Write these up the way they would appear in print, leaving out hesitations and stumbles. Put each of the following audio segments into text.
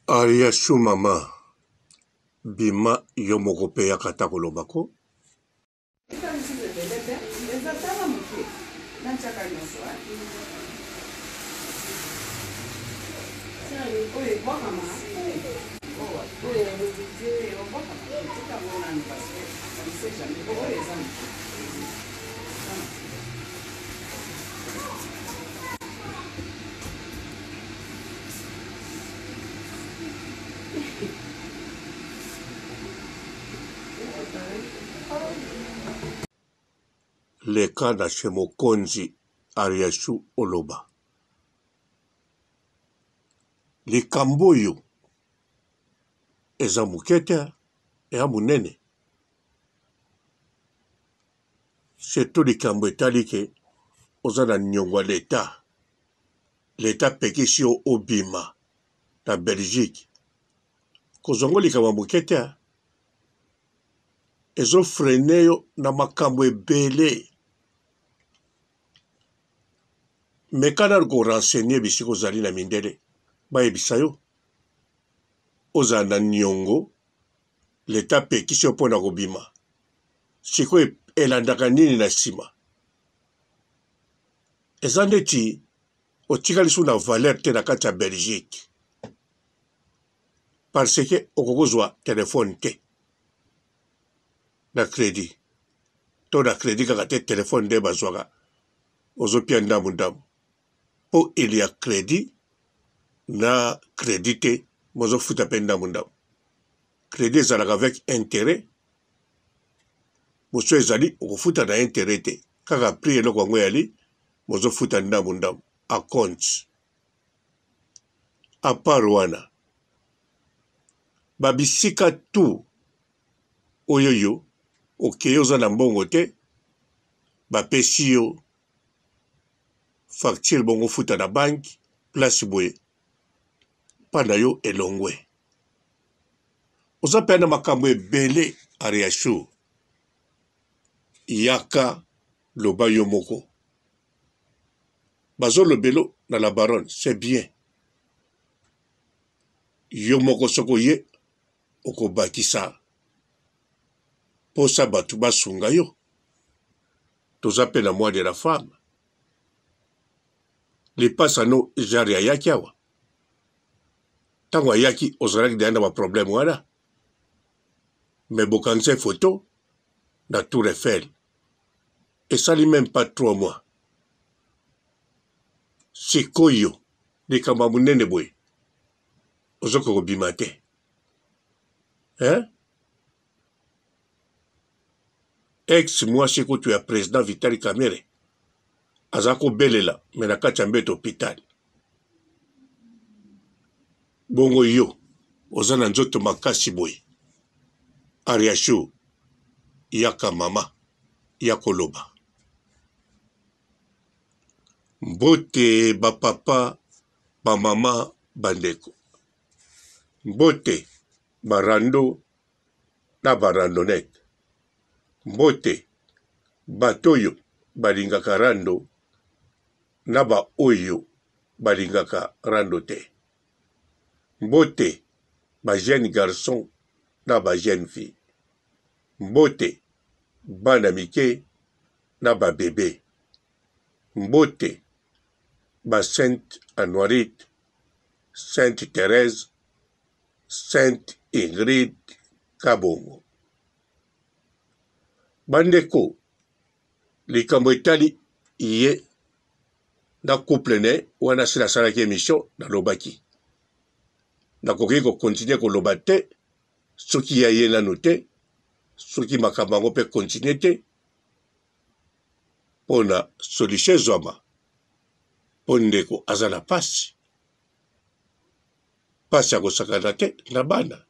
Ariachou maman bima yo moko pe yaka ata koloba ko. Eza lisusu ebele te, eza tala moke na ntiaka nyonso eh. Oyo ebwakama oyo te obwakama te, tika yango nanu parce que on ne sait jamais. Oyo eza moke. Leka na chez mokonzi Ariachou oloba likambo oyo eza moke te eya monene surtout likambo etali ke oza na niongo ya l'etat, l'etat apekisi yo obima na Belgique kozwa yango likambo ya moke te hein. Ezo freiner yo na makambo ebele. Meka nanu ko renseigner bisika ozali na mindele bayebisa yo ozala na niongo l'etat apekisi yo pona kobima sikoyo elandaka nini na sima? Eza ndeti otikali su na valeur te na kati ya Belgique parce que okoki kozwa telephone te na credit to na credit kaka te telephone nde bazwaka ozopia ndambu ndambu po il ya credit na credit te bozofuta pe ndambu ndambu credit ezalaka avec interet mosusu ezali okofuta na interet te kaka prix eloko yango eyali bozofuta ndambu ndambu a compte a part wana ba bisika tout oyoyo okei oza na mbongo te bapesi yo facture bongo ofuta na banque place boye mpa na yo elongwe oza mpe na makambo ebele ariachou yaka loba yo moko bazo lobelo na la baronne c'est bien yo moko soki oye okobakisa posa bato basunga yo toza pe na mois de la femme lipasa no genre ayaki awa ntango ayaki ozalaki deja na baproblème wana me bokangisa photo na tour Eiffel esali meme pas 3 mois sikoyo likambo ya monene boye ozokoka kobima te hein? Ex mwasi kutu ya president Vital Kamerhe aza kobelela me na kati ya mbeto hopital. Bongo yo oza na nzoto makasi boye Ariachou yaka mama ya koloba. Mbote ba papa ba mama ba ndeko. Mbote ba rando na ba randonnette. Mbote bato oyo balingaka rando na ba oyo balingaka rando te. Mbote ba jeunes garçons na ba jeunes filles. Mbote bana mike na ba bebes. Mbote ba Sainte Anuarite, Sainte Therèse Sainte Ingrid Kabongo. Bandeko, likambo etali ye na couple ne wana si nasalaki emission nalobaki nakoki ko continuer koloba te soki ya ye nanu te soki makambo yango mpe continuer te mpo na solution ezwama mpo ndeko aza na pasi Pasi ya kosakana te na bana.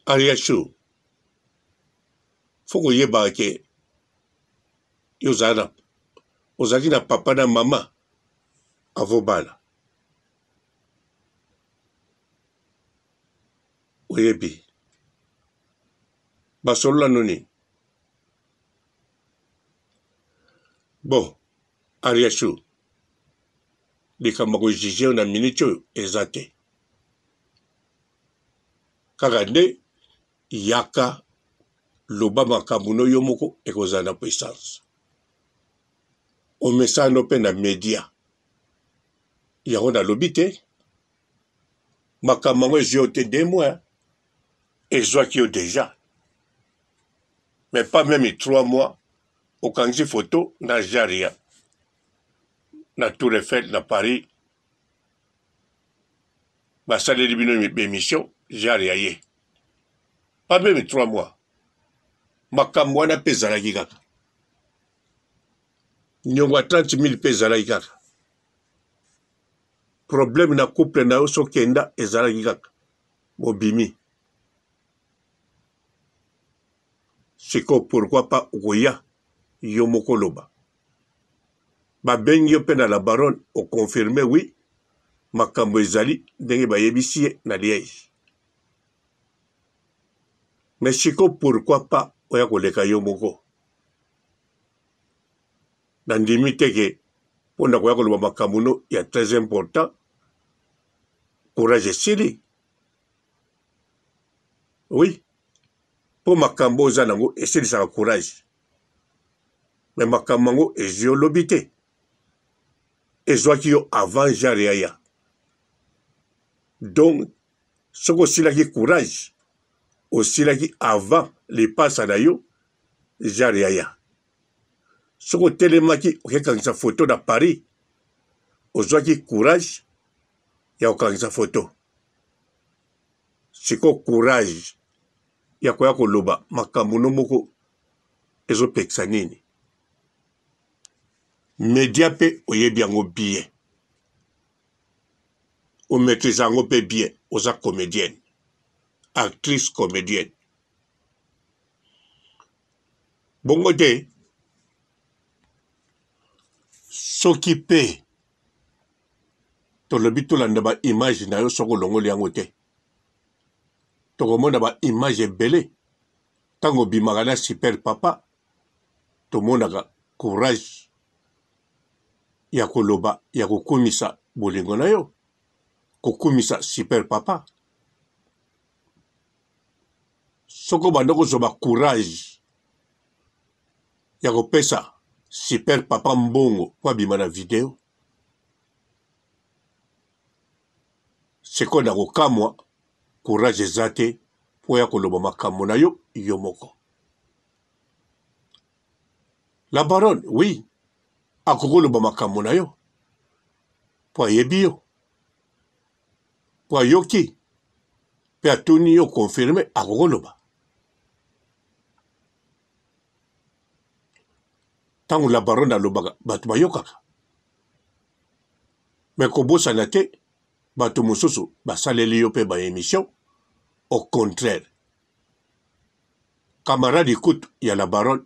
Ariachou faut koyebaka ke yo ozala na ozalaki na papa na mama avant obala oyebi basolola no nini bon Ariachou. Likambo ya ko juger yo na minute oyo eza te. Kaka nde yaka loba makambo no yo moko ekozala na puissance. Omesana no mpe na media. Yango nalobi te makambo yango ezwi yo te deux mois ezwaki yo deja mais pas meme trois mois okangisi photo na jaria na tour Eiffel na Paris basaleli bino emission jaria ye pas meme trois mois makambo wana mpe ezalaki kaka niongo ya 30 000 mpe ezalaki kaka problème na couple na yo soki enda ezalaki kaka bobimi sikoyo pourquoi pas okoya yo moko oloba babengi yo mpe na la baronne oconfirme oui makambo ezali ndenge bayebisi ye na liège mais sikoyo pourquoi pas oya koleka yo moko Nandimi te ke mpo na koya koloba makambo no ya très important courage esili oui mpo makambo oza nango esilisaka courage me makambo yango ezwi yo lobi te ezwaki yo avant genre yaya donc soki osilaki courage osilaki avant lipasa na yo genre yaya soki otelemaki okekangisa foto na paris ozwaki courage ya kokangisa foto sikoyo courage ya koya koloba makambo no moko ezopekisa nini media mpe oyebi yango bien omaîtrise yango mpe bien oza comédienne actrice comédienne Bongo te soki pe tolobi tolanda ba image na yo soki olongoli yango te tokomona ba image ebele ntango obimaka na super papa tomonaka courage ya koloba ya kokumisa bolingo na yo kokumisa super papa Soki obanda kozwa ba courage ya kopesa super papa mbongo po abima na video sikoyo na kokamwa courage eza te po oya koloba makambo na yo yo moko. La baronne oui akoki koloba makambo na yo po ayebi yo. Po ayoki pe atuni yo confirme akokoloba. Tango la baronne alobaka bato bayokaka. Mais kobosana te bato mosusu basaleli yo pe ba emission au contraire. Camarade kutu ya la baronne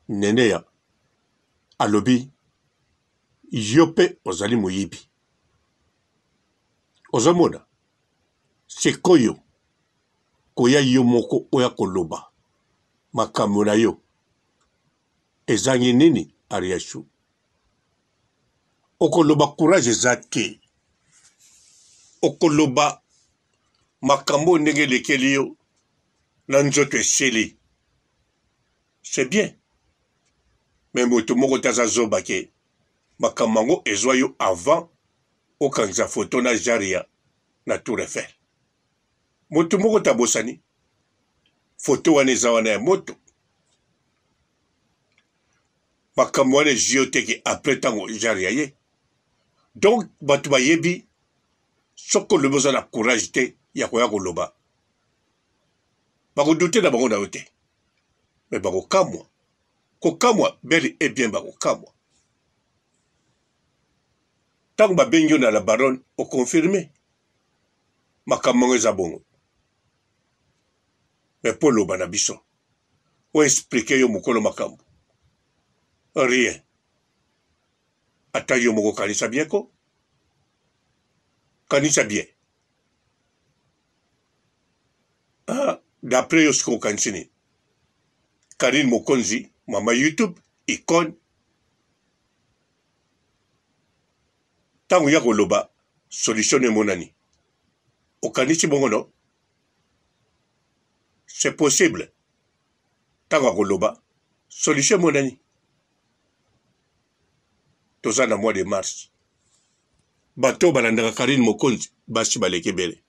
Neneya alobi yo pe ozali moyibi. Ozomona sikoyo koya yo moko oya koloba makambo na yo ezangi nini Ariachou? Okoloba courage eza te okoloba makambo oyo ndenge elekeli yo na nzoto esili c'est bien mais moto moko te aza zoba ke makambo yango ezwa yo avant okangisa photo na jaria na tour Eiffel. Moto moko te abosani photo wana eza wana ya moto. Makambo wana ezwi yo te ke après ntango jaria ye. Donc bato bayebi soki olobi oza na courage te ya koya koloba bakodute na bango na yo te me bakokamwa kokamwa bel et bien bakokamwa ntango babengi yo na la baronne oconfirme makambo yango eza bongo me mpo oloba na biso oexplike yo mokolo makambo rien ata yo moko kanisa bien ko kanisa bien ah, d'après yo sikoyo okanisi nini Carine Mokonzi mama YouTube icone. Ntango ya koloba solution emonani. Okanisi bongo no? C'est possible. Ntango akoloba solution emonani. Toza na mois de mars. Bato oyo balandaka Carine Mokonzi basi baleki ebele.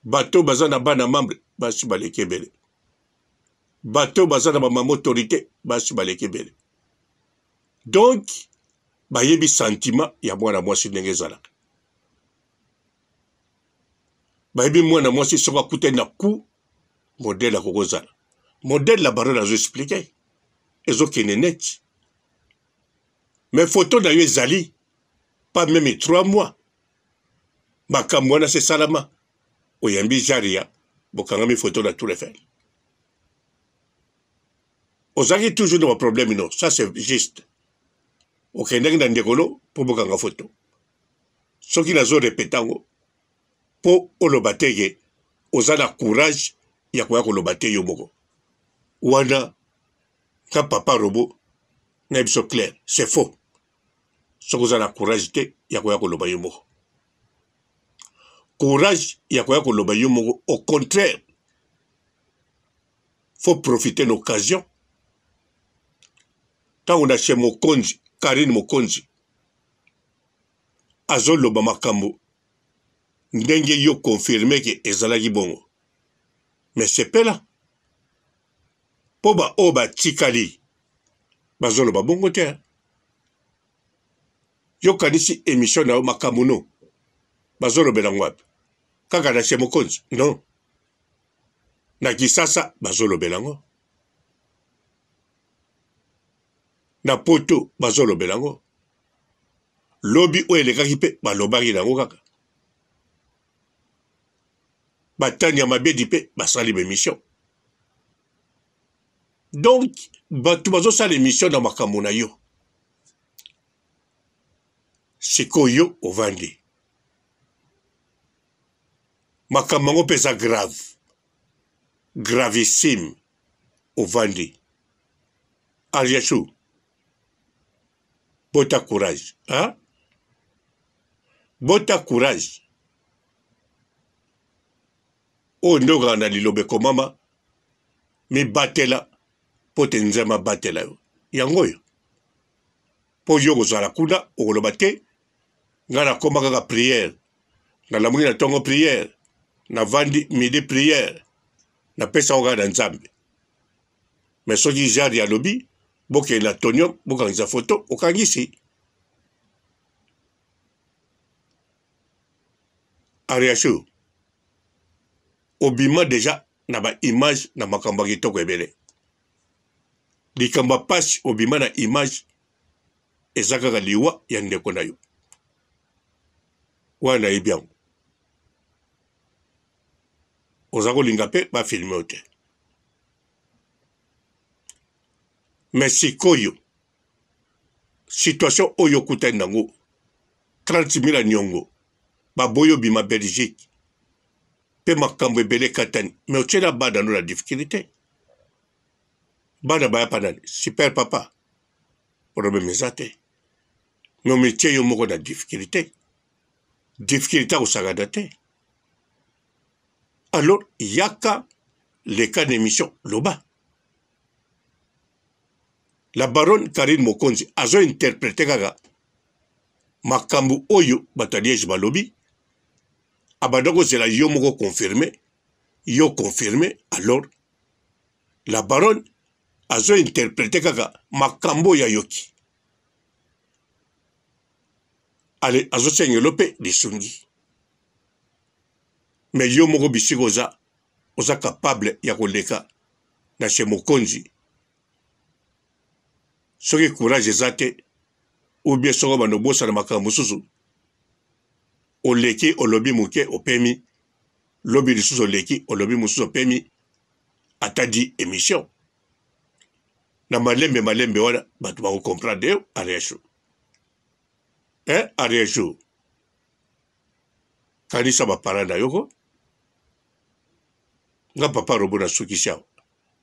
Bato baza na bana membre basi baleki ebele. Bato baza na ba mama autorite basi baleki ebele. Donc bayebi sentiment ya mwana mwasi ndenge ezalaka. Bayebi mwana mwasi soki akutani na coup modèle akoki kozala. Modèle la baronne azo expliquer ezokende neti. Mais photo na yo ezali pas meme 3 mois. Makambo wana se salama oyambi Jaria bokangami photo na Tour Eiffel. Ozalaki toujours na ba problème no, ça c'est juste. Okendaki na ndeko no mpo bokanga photo. Soki nazo repete yango mpo oloba te ke oza na courage ya koya koloba te yo moko. Wana nga papa robot na biso clair, c'est faux. Soki oza na courage te ya koya koloba yo moko. Courage ya koya koloba yo moko, au contraire faut profiter l'occasion ntango na chez mokonzi karine mokonzi azoloba makambo ndenge yo confirme ke ezalaki bongo me sepela mpo baoyo batikali bazoloba bongo te yokanisi emission na yo makambo no bazolobela yango wapi kaka na chez mokonzi non Na kisasa bazolobela yango. Na poto bazolobela yango. Lobi oyo elekaki mpe balobaki na yango kaka. Batani ya mabedi mpe basali ba emission. Donc bato bazosala emission na makambo na yo. Sikoyo ovandi. Makambo yango mpe eza grave, gravissime. Ovandi Ariachou, bota courage hein? Bota courage. Oyo nde okaka na liloba ekomama, mibatela mpo te Nzambe abatela yo. Yango oyo mpo yo okozala kuna okoloba te ngai nakoma kaka prière nalamuki na tongo prière navandi midi prière napesa yango kaka na nzambe me soki jari alobi bokende na tonium bokangisa foto okangisi ariachou obima deja na ba image na makambo ya kitoko ebele likambo ya pasi obima na image eza kaka liwa ya ndeko na yo wana nayebi yango oza kolinga mpe bafilme yo te me sikoyo situation oyo okutani nango 30 000 ya niongo baboyi obima belgique mpe makambo ebele ekatani me otyela bana no na difficulté bana baya pa nani super papa problème eza te me omitie yo moko na difficulté difficulté akosakana te alors yaka leka na émission loba la baronne karine mokonzi azo interprete kaka makambo oyo bato ya liege balobi abanda kozela yo moko confirme yo confirme alors la baronne azo interprete kaka makambo oyo ayoki ale azosengelo mpe lisungi me yo moko bisika oza oza capable ya koleka na chez mokonzi soki courage eza te ou bien soki obanda obosana makambo mosusu oleki olobi moke opemi lobi lisusu oleki olobi mosusu opemi ata di emission na malembe malembe wana bato bako comprendre yo ariachou eh ariachou kanisa ba parents na yo ko nga papa robo nasukisi awa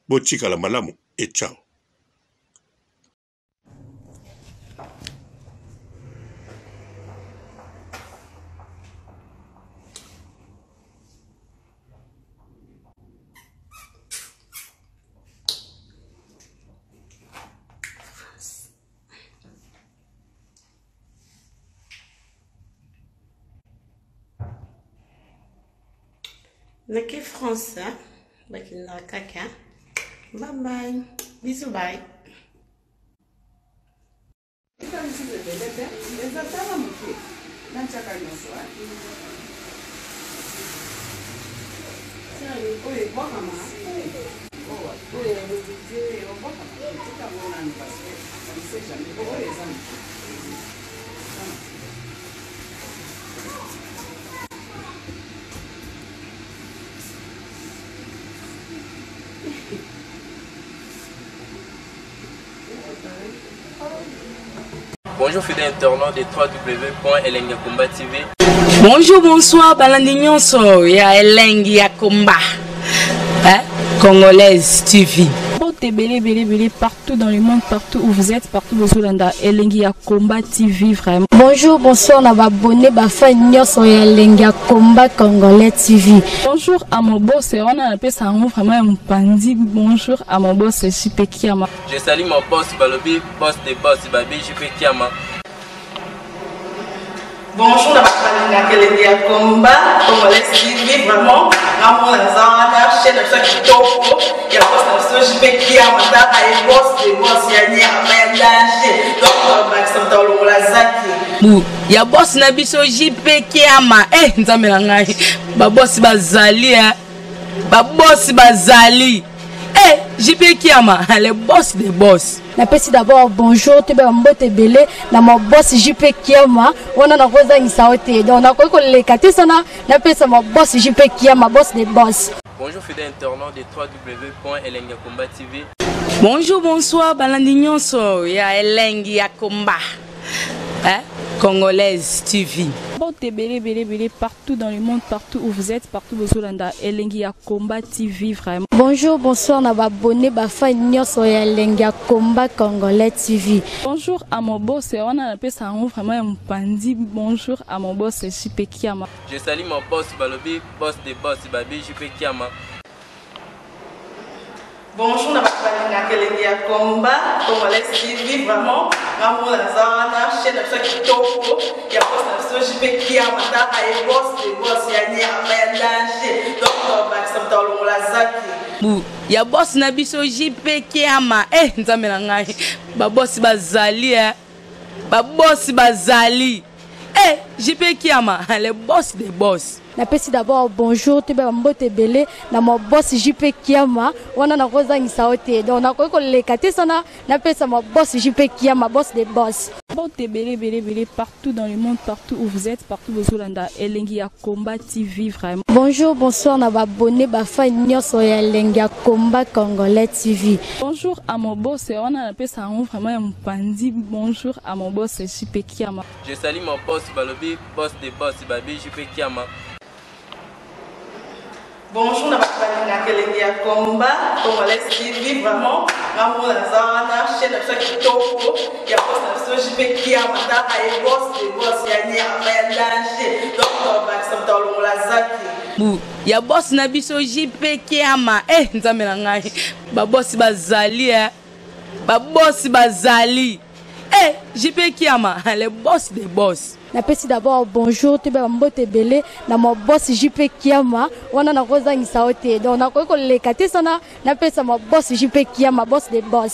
botikala malamu et ciao. Nake France bakendaka kaka. Bye bye. Bisous bye. Tika lisusu ebele te, eza tala moke natiaka nyonso oyo ebwakama oyo elobi te obwakama tika yango nanu parce que on sait jamais oyo eza moke. Bonjour fidèles internautes de www.elengiyakomba TV. Bonjour, bonsoir, balandi nyonso ya Elengi ya Komba. Hein? Congolaise TV. Mbote ebele ebele ebele partout dans le monde, partout où vous êtes, partout bozolanda Elengi ya Combat TV vraiment. Bonjour, bonsoir na ba abonné ba fan nyonso ya Elengi ya Combat Congolais TV. Bonjour à mon boss, wana napesa yango vraiment ya mopanzi. Bonjour à mon boss JP Kiama. Je salue mon boss Balobi, boss des boss Babi JP Kiama. Bonjour na bato balingaka elengi ya combat congolais TV vraiment ngamona naza wana chaîne na biso ya kitoko ya boss na biso JP Kiama tala ye boss de boss ya nyama ya danger donc bakisa moto alongola zaki bu ya boss na biso JP Kiama eh nzambe na ngai ba boss bazali eh ba boss bazali eh JP Kiama le boss des boss. Napesi d'abord bonjour toyeba mbote ebele na ma boss JP Kiama wana nakozangisa yo te donc nakoki koleka te sana napesa ma boss JP Kiama boss des boss. Bonjour fidèles internautes de www.elengiyakomba TV. Bonjour, bonsoir, balandi nyonso ya Elengi ya Komba. Hein? Congolaise TV. Mbote ebele ebele ebele partout dans le monde, partout où vous êtes, partout bozolanda Elengi ya Combat TV vraiment. Bonjour, bonsoir na ba abonné ba fan nyonso ya Elengi ya Combat Congolais TV. Bonjour à mon boss, wana napesa yango vraiment ya mopanzi. Bonjour à mon boss JP Kiama. Je salue mon boss Balobi, boss des boss Babi JP Kiama. Bonjour na bato balingaka elengi ya combat congolais TV vraiment ngamona naza wana chaîne na biso ya kitoko ya boss na biso JP Kiama tala ye boss de boss ya nyama ya danger donc bakisa moto alongola zaki bu ya boss na biso JP Kiama eh nzambe na ngai ba boss bazali eh ba boss bazali eh JP Kiama le boss des boss. Napesi d'abord bonjour toyeba mbote ebele na ma boss JP Kiama wana nakozangisa yo te donc nakoki koleka te sana napesa ma boss JP Kiama boss des boss. Mbote ebele ebele ebele partout dans le monde, partout où vous êtes, partout bozolanda Elengi ya Combat TV vraiment. Bonjour, bonsoir na ba abonné ba fan nyonso ya Elengi ya Combat Congolais TV. Bonjour à mon boss, wana napesa yango vraiment ya mopanzi. Bonjour à mon boss JP Kiama. Je salue mon boss Balobi, boss des boss Babi JP Kiama. Bonjour na bato balingaka elengi ya combat congolais TV vraiment ngamona naza wana chaîne na biso ya kitoko ya boss na biso JP Kiama tala ye boss de boss ya nyama ya danger donc bakisa moto alongola zaki bu ya boss na biso JP Kiama eh nzambe na ngai ba boss bazali eh ba boss bazali eh JP Kiama le boss des boss. Napesi d'abord bonjour toyeba mbote ebele na ma boss JP Kiama wana nakozangisa yo te donc nakoki koleka te sana napesa ma boss JP Kiama boss des boss.